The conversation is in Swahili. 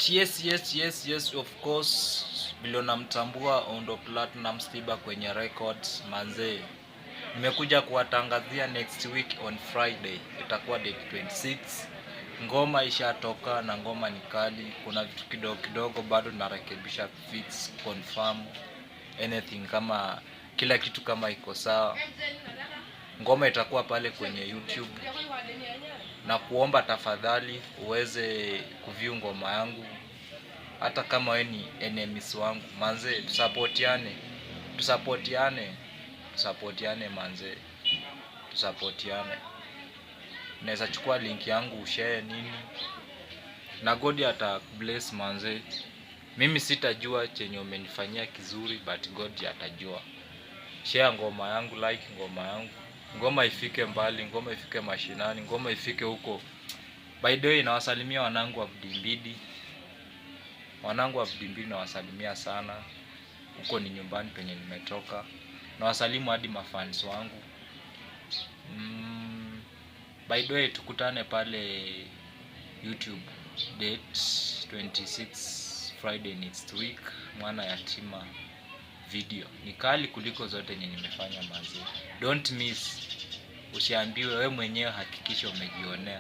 Yes, yes, yes, yes, of course, vile namtambua Ondo Platinum Stiba kwenye records manzee. Nimekuja kuwatangazia next week on Friday, itakuwa date 26. Ngoma ishatoka na ngoma ni kali. Kuna vitu kidogo kidogo bado narekebisha, fix, confirm anything, kama kila kitu kama iko sawa. Ngoma itakuwa pale kwenye YouTube na kuomba tafadhali uweze kuview ngoma yangu, hata kama we ni enemies wangu manze, tusapotiane, tusapotiane, tusapotiane manze, tusapotiane. Naweza chukua link yangu ushare nini, na God ata bless manze. Mimi sitajua chenye umenifanyia kizuri, but God atajua. Share ngoma yangu, like ngoma yangu, ngoma ifike mbali, ngoma ifike mashinani, ngoma ifike huko. By the way, nawasalimia wanangu wa Mdimbidi, wanangu wa Mdimbidi nawasalimia sana, huko ni nyumbani penye nimetoka. Nawasalimu hadi mafans wangu. By the way, tukutane pale YouTube date 26 Friday next week, Mwana Yatima video ni kali kuliko zote yenye nimefanya manze. Don't miss, usiambiwe, we mwenyewe hakikisha umejionea.